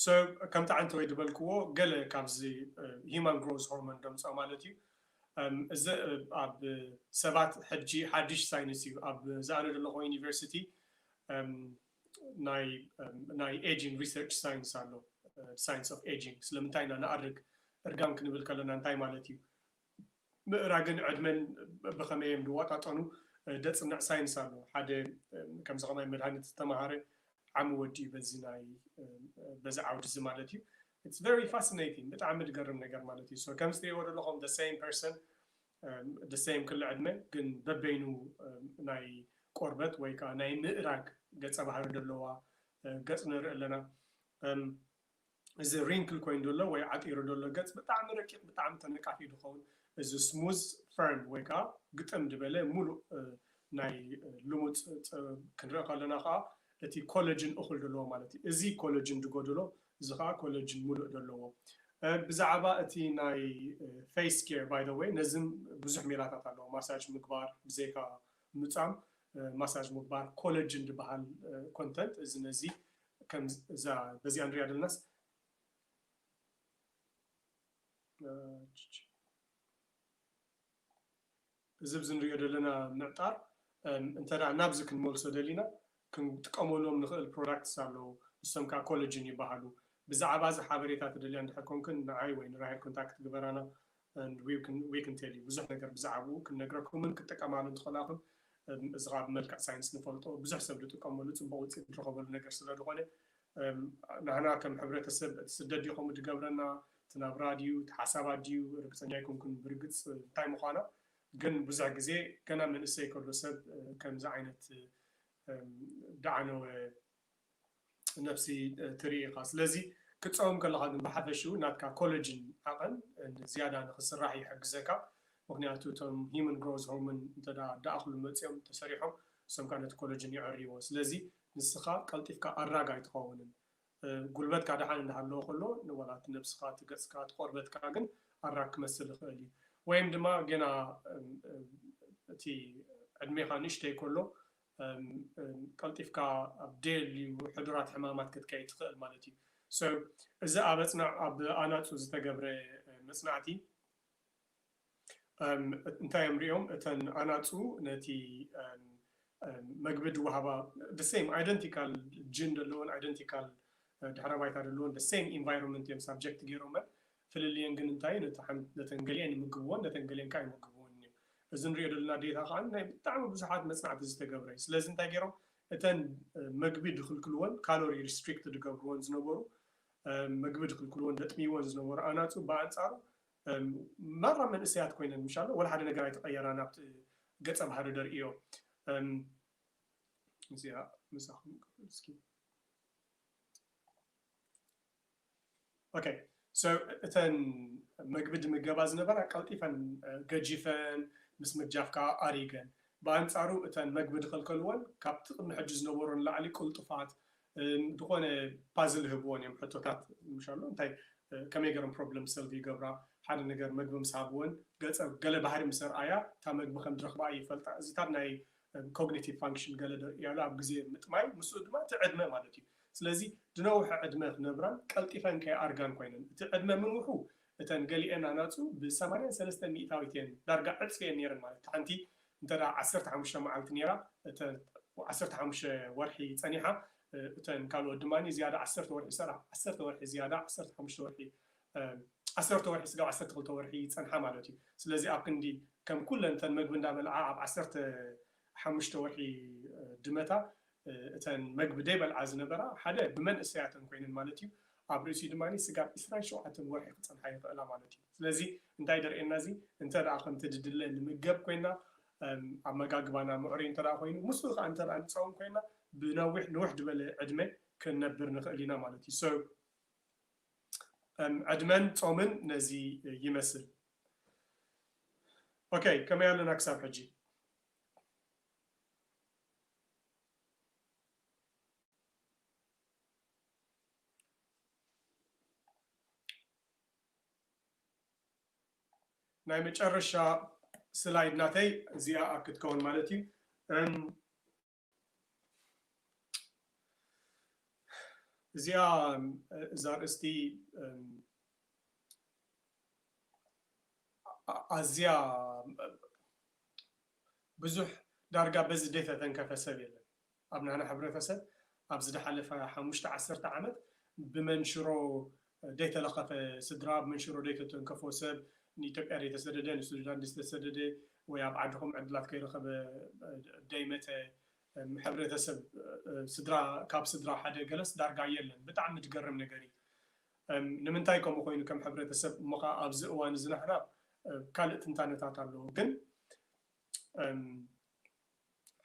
So ከምቲ ዓንተ ወይ ዝበልክዎ ገለ ካብዚ human growth hormone ደምፃ ማለት እዩ። እዚ ኣብ ሰባት ሕጂ ሓድሽ ሳይንስ እዩ። ኣብ ዝኣነ ዘለኹ ዩኒቨርሲቲ ናይ aging research science ኣሎ። Science of aging ስለምንታይ ኢና ንኣርግ፣ እርጋን ክንብል ከለና እንታይ ማለት እዩ፣ ምእራግን ዕድመን ብኸመይ እዮም ዝወጣጠኑ ደፅንዕ ሳይንስ ኣሎ። ሓደ ከምዚ ከማይ መድሃኒት ዝተምሃረ ዓሚ ወዲ እዩ በዚ ናይ በዚ ዓውዲ እዚ ማለት እዩ። It's very fascinating፣ ብጣዕሚ ዝገርም ነገር ማለት እዩ። So ከም ዝትሪእዎ ዘለኹም the same person፣ the same ክሊ ዕድመ፣ ግን በበይኑ ናይ ቆርበት ወይ ከዓ ናይ ምእራግ ገፀ ባህሪ ዘለዋ ገፅ ንርኢ ኣለና። እዚ ሪንክል ኮይኑ ዘሎ ወይ ዓጢሩ ዘሎ ገፅ ብጣዕሚ ረቂቕ፣ ብጣዕሚ ተነቃፊ ዝኸውን፣ እዚ smooth firm ወይ ከዓ ግጥም ዝበለ ሙሉእ ናይ ልሙፅ ክንርኢ ከለና ከዓ እቲ ኮለጅን እኹል ዘለዎ ማለት እዩ። እዚ ኮለጅን ዝጎደሎ፣ እዚ ከዓ ኮለጅን ሙሉእ ዘለዎ። ብዛዕባ እቲ ናይ face care by the way፣ ነዝም ብዙሕ ሜላታት ኣለዎ። ማሳጅ ምግባር ብዘይካ ምጻም፣ ማሳጅ ምግባር፣ ኮለጅን ዝበሃል ኮንተንት፣ እዚ ነዚ ከም እዛ በዚኣ ንሪኣ ዘለናስ እዚ ኣብዚ ንሪኦ ዘለና ምዕጣር እንተ ናብዚ ክንመልሶ ደሊና ክንጥቀመሎም ንኽእል ፕሮዳክትስ ኣለዉ። ንሶም ከዓ ኮለጅን ይበሃሉ። ብዛዕባ እዚ ሓበሬታ ትደልያ እንድሕር ኮንክን ንዓይ ወይ ንራሄል ኮንታክት ግበራና። We can tell you ብዙሕ ነገር ብዛዕባኡ ክንነግረኩምን ክትጥቀማሉ እንትኽእላኹም፣ እዚ ከዓ ብመልክዕ ሳይንስ ንፈልጦ፣ ብዙሕ ሰብ ዝጥቀመሉ፣ ፅቡቅ ውፅኢት ዝረኸበሉ ነገር ስለ ዝኾነ፣ ናህና ከም ሕብረተሰብ እቲ ስደት ድዩ ከምኡ ዝገብረና፣ እቲ ናብራ ድዩ፣ እቲ ሓሳባት ድዩ፣ ርግፀኛ ኣይኮንኩን ብርግፅ እንታይ ምዃና። ግን ብዙሕ ግዜ ገና መንእሰይ ከሎ ሰብ ከምዚ ዓይነት ዳዕነወ ነብሲ ትርኢ ኢኻ። ስለዚ ክትፀውም ከለኻ ግን ብሓፈሽኡ ናትካ ኮለጅን ዓቐን ዝያዳ ንክስራሕ ይሕግዘካ። ምክንያቱ እቶም human growth hormone እንተ ደኣ ደኣኽሉ መፂኦም ተሰሪሖም፣ እሶም ከዓ ነቲ ኮለጅን የዕርይዎ። ስለዚ ንስኻ ቀልጢፍካ ኣራግ ኣይትኸውንን። ጉልበትካ ደሓን እንዳሃለወ ከሎ ንዋላ እቲ ነብስኻ፣ እቲ ገፅካ፣ እቲ ቆርበትካ ግን ኣራግ ክመስል ይኽእል እዩ። ወይም ድማ ገና እቲ ዕድሜኻ ንእሽተይ ከሎ ቀልጢፍካ ኣብ ደየልዩ ሕዱራት ሕማማት ክትከይድ ትኽእል ማለት እዩ። So እዚ ኣብ ኣፅናዕ ኣብ ኣናፁ ዝተገብረ መፅናዕቲ እንታይ እዮም ሪኦም? እተን ኣናፁ ነቲ መግቢ ድወሃባ the same identical gene ዘለዎን identical ድሕረ ባይታ ዘለዎን the same environment እዮም ሳብጀክት ገይሮመን። ፍልልየን ግን እንታይ፣ ነተን ገሊአን ይምግብዎን ነተን ገሊአን ከዓ ይምግብዎን እዮም። እዚ ንሪኦ ዘለና ዴታ ከዓ ናይ ብጣዕሚ ብዙሓት መፅናዕቲ ዝተገብረ እዩ። ስለዚ እንታይ ገይሮም? እተን መግቢ ድክልክልዎን ካሎሪ ሪስትሪክት ድገብርዎን ዝነበሩ፣ መግቢ ድክልክልዎን ደጥሚዎን ዝነበሩ ኣናፁ ብኣንፃሩ ማራ መንእሰያት ኮይነን ምሻሎ ወላ ሓደ ነገር ኣይተቐየራ ናብቲ ገፀ ባህሪ ደርእዮ። እዚኣ ምሳኹም እስኪ okay። So እተን መግቢ ድምገባ ዝነበራ ቀልጢፈን ገጂፈን፣ ምስ ምግጃፍ ከዓ ኣሪገን። ብኣንፃሩ እተን መግቢ ድኸልከልወን ካብቲ ቅድሚ ሕጂ ዝነበሮ ንላዕሊ ቅልጡፋት፣ ዝኾነ ፓዝል ይህብዎን እዮም ሕቶታት ምሻሎ እንታይ ከመይ ገይሮም ፕሮብለም ሰልቭ ይገብራ፣ ሓደ ነገር መግቢ ምስ ሃብወን ገፀ ገለ ባህሪ ምስ ኣርኣያ እታ መግቢ ከም ድረኽባ ይፈልጣ። እዚታት ናይ ኮግኒቲቭ ፋንክሽን ገለ ደርእያሉ ኣብ ግዜ ምጥማይ ምስኡ ድማ እቲ ዕድመ ማለት እዩ። ስለዚ ድነውሐ ዕድመ ክነብራን ቀልጢፈን ከይኣርጋን ኮይነን እቲ ዕድመ ምንውሑ እተን ገሊአን ኣናፁ ብሰማንያን ሰለስተ ሚእታዊት እየን ዳርጋ ዕፅፊ እየን ነይረን ማለት ሓንቲ እንተ ዓሰርተ ሓሙሽተ መዓልቲ ነይራ ዓሰርተ ሓሙሽተ ወርሒ ፀኒሓ እተን ካልኦት ድማ ዝያዳ ዓሰርተ ወርሒ ይሰርሓ ዓሰርተ ወርሒ ዝያዳ ዓሰርተ ሓሙሽተ ወርሒ ዓሰርተ ወርሒ ስጋብ ዓሰርተ ክልተ ወርሒ ይፀንሓ ማለት እዩ። ስለዚ ኣብ ክንዲ ከም ኩለን እተን መግቢ እንዳበልዓ ኣብ ዓሰርተ ሓሙሽተ ወርሒ ድመታ እተን መግቢ ደይበልዓ ዝነበራ ሓደ ብመንእሰያተን ኮይነን ማለት እዩ ኣብ ርእሲኡ ድማ ስጋብ ዕስራን ሸውዓተን ወርሒ ክፀንሓ ይኽእላ ማለት እዩ። ስለዚ እንታይ ደርእየና እዚ እንተ ደኣ ከምቲ ድድለ ንምገብ ኮይና ኣመጋግባና ምዕሩይ እንተ ኮይኑ ምስኡ ከዓ እንተ ንፀውም ኮይና ብነዊሕ ንውሕ ዝበለ ዕድመ ክንነብር ንኽእል ኢና ማለት እዩ። ዕድመን ጾምን ነዚ ይመስል። ኦኬ ከመይ ኣለና ክሳብ ሕጂ? ናይ መጨረሻ ስላይድ ናተይ እዚኣ ክትከውን ማለት እዩ። እዚኣ እዛ ኣርእስቲ ኣዝያ ብዙሕ ዳርጋ በዚ ዘይተተንከፈ ሰብ የለን ኣብ ናህና ሕብረተሰብ። ኣብዚ ዝሓለፈ ሓሙሽተ ዓሰርተ ዓመት ብመንሽሮ ዘይተለኸፈ ስድራ፣ ብመንሽሮ ዘይተተንከፎ ሰብ፣ ንኢትዮጵያ ዘይተሰደደ፣ ንሱዳን ዝተሰደደ ወይ ኣብ ዓድኹም ዕድላት ከይረኸበ ዘይመተ ሕብረተሰብ፣ ስድራ፣ ካብ ስድራ ሓደ ገለስ ዳርጋ የለን። ብጣዕሚ ዝገርም ነገር እዩ። ንምንታይ ከምኡ ኮይኑ ከም ሕብረተሰብ እሞ ከዓ ኣብዚ እዋን እዚ ናሕና ካልእ ትንታነታት ኣለዎ። ግን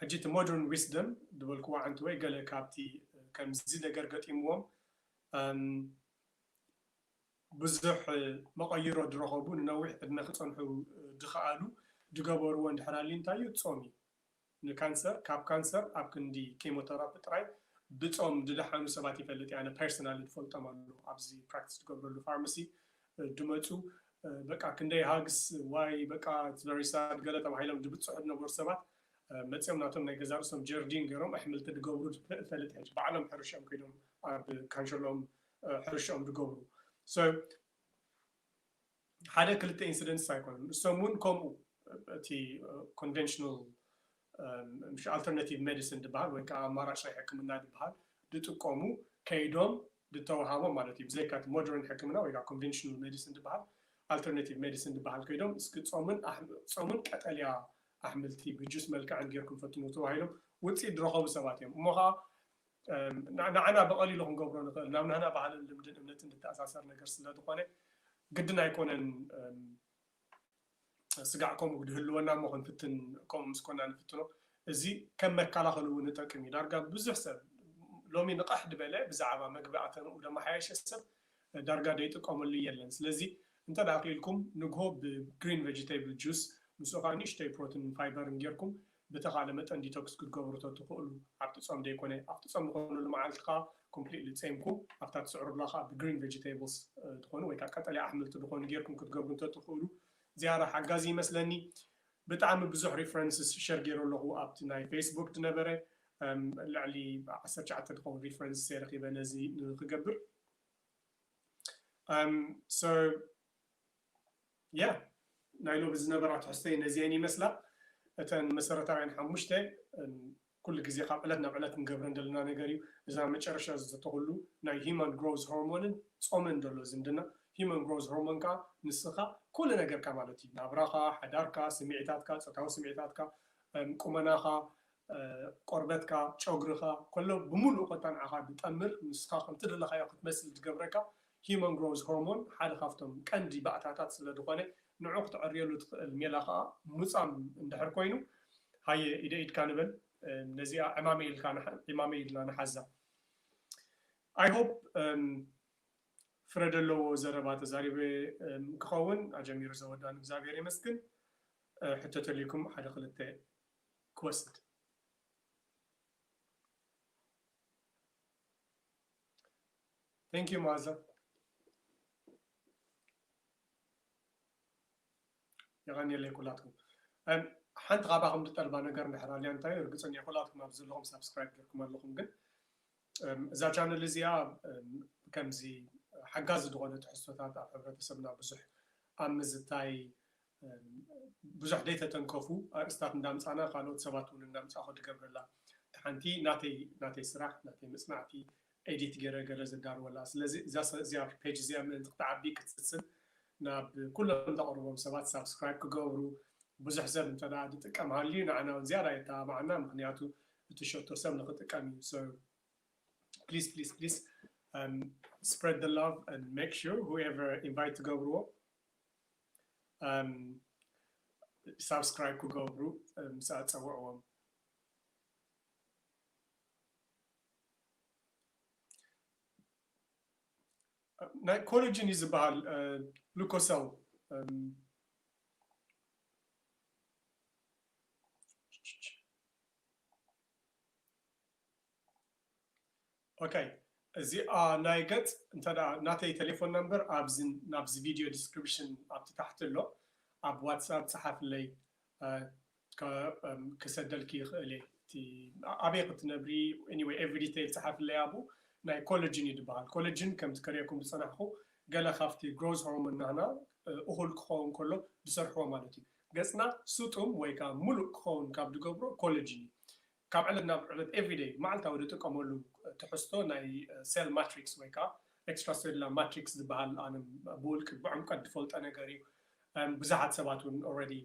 ሕጂ እቲ ሞደርን ዊስደም ዝበልክዎ ዓንቲ ወይ ገለ ካብቲ ከምዚ ነገር ገጢምዎም ብዙሕ መቐይሮ ዝረኸቡ፣ ንነዊሕ ዕድመ ክፀንሑ ዝኸኣሉ ዝገበርዎ እንድሕር ኣልዩ እንታይ እዩ? ጾም እዩ። ንካንሰር፣ ካብ ካንሰር ኣብ ክንዲ ኬሞተራፒ ጥራይ ብጾም ዝደሓኑ ሰባት ይፈልጥ እየ። ኣነ ፐርሰናሊ ዝፈልጦም ኣለዉ። ኣብዚ ፕራክቲስ ዝገብረሉ ፋርማሲ ድመፁ፣ በቃ ክንደይ ሃግስ ዋይ በቃ ቨሪ ሳድ ገለ ተባሂሎም ዝብፅሑ ዝነበሩ ሰባት መፅኦም ናቶም ናይ ገዛ ርእሶም ጀርዲን ገይሮም ኣሕምልቲ ዝገብሩ እፈልጥ እየ። ባዕሎም ሕርሻኦም ከይዶም ኣብ ካንሸሎም ሕርሻኦም ዝገብሩ። ሓደ ክልተ ኢንሲደንትስ ኣይኮኑን። እሶም እውን ከምኡ እቲ ኮንቨንሽናል ምሽ ኣልተርናቲቭ ሜዲሲን ዝበሃል ወይ ከዓ ኣማራጭ ናይ ሕክምና ዝበሃል ዝጥቀሙ ከይዶም ዝተዋሃቦም ማለት እዩ። ብዘይካ እቲ ሞደርን ሕክምና ወይ ከዓ ኮንቨንሽናል ሜዲሲን ዝበሃል ኣልተርናቲቭ ሜዲሲን ዝበሃል ከይዶም እስኪ ጾምን ኣሕ- ጾምን ቀጠልያ ኣሕምልቲ ብጁስ መልክዕን ጌርኩም ፈትኑ ተባሂሎም ውፅኢት ዝረኸቡ ሰባት እዮም። እሞ ከዓ ንዓና ብቐሊሉ ክንገብሮ ንኽእል ናብ ናህና ባህልን ልምድን እምነትን ዝተኣሳሰር ነገር ስለ ዝኾነ ግድን ኣይኮነን። ስጋዕ ከምኡ ድህልወና እሞ ክንፍትን ከምኡ ምስ ኮና ንፍትኖ። እዚ ከም መከላኸሊ እውን ይጠቅም እዩ። ዳርጋ ብዙሕ ሰብ ሎሚ ንቕሕ ዝበለ ብዛዕባ መግቢ ኣተንኡ ደመሓየሸ ሰብ ዳርጋ ደይጥቀመሉ የለን። ስለዚ እንተ ደኣ ክኢልኩም ንግሆ ብግሪን ቬጂቴብል ጁስ ምስኡ ከዓ ንእሽተይ ፕሮቲን ፋይበርን ጌርኩም ብተኻለ መጠን ዲቶክስ ክትገብሩ ተትኽእሉ ኣብቲ ጾም ደይኮነ ኣብቲ ጾም ዝኾነሉ መዓልቲ ከዓ ኮምፕሊትሊ ጸይምኩም ኣብታ ትስዕሩላ ከዓ ብግሪን ቬጂቴብልስ ዝኾኑ ወይ ከዓ ቀጠልያ ኣሕምልቲ ዝኾኑ ጌርኩም ክትገብሩ እንተትኽእሉ ዝያዳ ሓጋዚ ይመስለኒ። ብጣዕሚ ብዙሕ ሪፈረንስስ ሸር ገይረ ኣለኹ ኣብቲ ናይ ፌስቡክ ዝነበረ ልዕሊ ዓሰርተ ትሽዓተ ዝኸውን ሪፈረንስ ረኺበ ነዚ ንክገብር ያ ናይ ሎሚ ዝነበራ ትሕዝተይ ነዚአን ይመስላ። እተን መሰረታውያን ሓሙሽተ ኩሉ ግዜ ካብ ዕለት ናብ ዕለት ንገብረን ዘለና ነገር እዩ። እዛ መጨረሻ ዝተተኽሉ ናይ ሂማን ግሮዝ ሆርሞንን ጾምን ዘሎ ዝምድና። ሂማን ግሮዝ ሆርሞን ከዓ ንስኻ ኩሉ ነገርካ ማለት እዩ። ናብራኻ፣ ሓዳርካ፣ ስምዒታትካ፣ ጾታዊ ስምዒታትካ፣ ቁመናኻ፣ ቆርበትካ፣ ጨጉርኻ፣ ከሎ ብምሉእ ኮታ ንዓኻ ዝጠምር ንስኻ ከምቲ ደለኻዮ ክትመስል ዝገብረካ ሂማን ግሮዝ ሆርሞን ሓደ ካብቶም ቀንዲ ባእታታት ስለ ዝኾነ ንዑ ክትዕርየሉ ትኽእል ሜላ ከዓ ሙፃም እንድሕር ኮይኑ ሃየ ኢደ ኢድካ ንበል። ነዚኣ ዕማመ ኢልካ ዕማመ ኢልና ንሓዛ። I hope ፍረ ዘለዎ ዘረባ ተዛሪበ ክኸውን ኣጀሚሩ ዘወዳን እግዚኣብሔር የመስግን። ሕቶ ተልዩኩም ሓደ ክልተ ክወስድ። Thank you ማዘ። የቐንየለይ ኩላትኩም። ሓንቲ ካባኹም ዝጠልባ ነገር እንድሕር ኣልያ እንታይ ርግፀኛ ኩላትኩም ኣብ ዘለኹም ሳብስክራይብ ጌርኩም ኣለኹም ግን እዛ ቻነል እዚኣ ከምዚ ሓጋዚ ዝኾነ ትሕዝቶታት ኣብ ሕብረተሰብና ብዙሕ ኣብ ምዝታይ ብዙሕ ዘይተተንከፉ ኣርእስታት እንዳምፃና ካልኦት ሰባት እውን እንዳምፃኹ ትገብረላ። እቲ ሓንቲ ናተይ ናተይ ስራሕ ናተይ መፅናዕቲ ኤዲት ገይረ ገለ ዘዳርወላ። ስለዚ እዛ ፔጅ እዚኣ ምእንቲ ክትዓቢ ክትስስን ናብ ኩሎም ዘቕርቦም ሰባት ሳብስክራይብ ክገብሩ ብዙሕ ሰብ እንተ ዝጥቀም ሃልዩ ንዓና እውን ዝያዳ የተባብዓና። ምክንያቱ እቲ ሸቶ ሰብ ንክጥቀም እዩ። So please please please spread the love and make sure whoever invite ትገብርዎ ሳብስክራይብ ክገብሩ ምስ ኣፀውዕዎም። ናይ ኮላጅን እዩ ዝበሃል ግሉኮሰል። ኦኬ፣ እዚኣ ናይ ገፅ እንተ ናተይ ቴሌፎን ነምበር ናብዚ ቪድዮ ዲስክሪፕሽን ኣብቲ ታሕቲ ኣሎ። ኣብ ዋትሳፕ ፀሓፍለይ ክሰደልኪ ይኽእል እየ። ኣበይ ክትነብሪ anyway every detail ፀሓፍለይ ኣብኡ። ናይ ኮለጅን እዩ ዝበሃል። ኮለጅን ከምቲ ከርእየኩም ዝፀናሕኩ ገለ ካብቲ growth hormone ናህና እኹል ክኸውን ከሎ ዝሰርሕዎ ማለት እዩ። ገፅና ስጡም ወይ ከዓ ሙሉእ ክኸውን ካብ ዝገብሮ ኮለጅን እዩ። ካብ ዕለት ናብ ዕለት everyday መዓልታዊ ዝጥቀመሉ ትሕዝቶ ናይ cell matrix ወይ ከዓ extracellular matrix ዝበሃል ኣነ ብውልቂ ብዕምቀት ዝፈልጦ ነገር እዩ። ብዙሓት ሰባት እውን already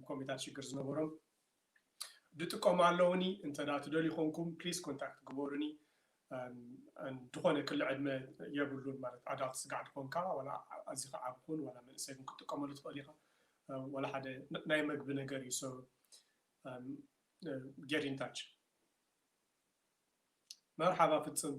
ኮሚታት ሽግር ዝነበሮም ዝጥቀሙ ኣለውኒ። እንተ ትደልዩ ኮንኩም please contact ግበሩኒ። ዝኾነ ክሊ ዕድመ የብሉን ማለት adult ስጋዕ ድኾንካ ዋላ ኣዚኻ ዓብኹን ዋላ መንእሰይ ክትጥቀመሉ ትኽእል ኢኻ። ዋላ ሓደ ናይ መግቢ ነገር እዩ። So get in touch። መርሓባ ፍጹም።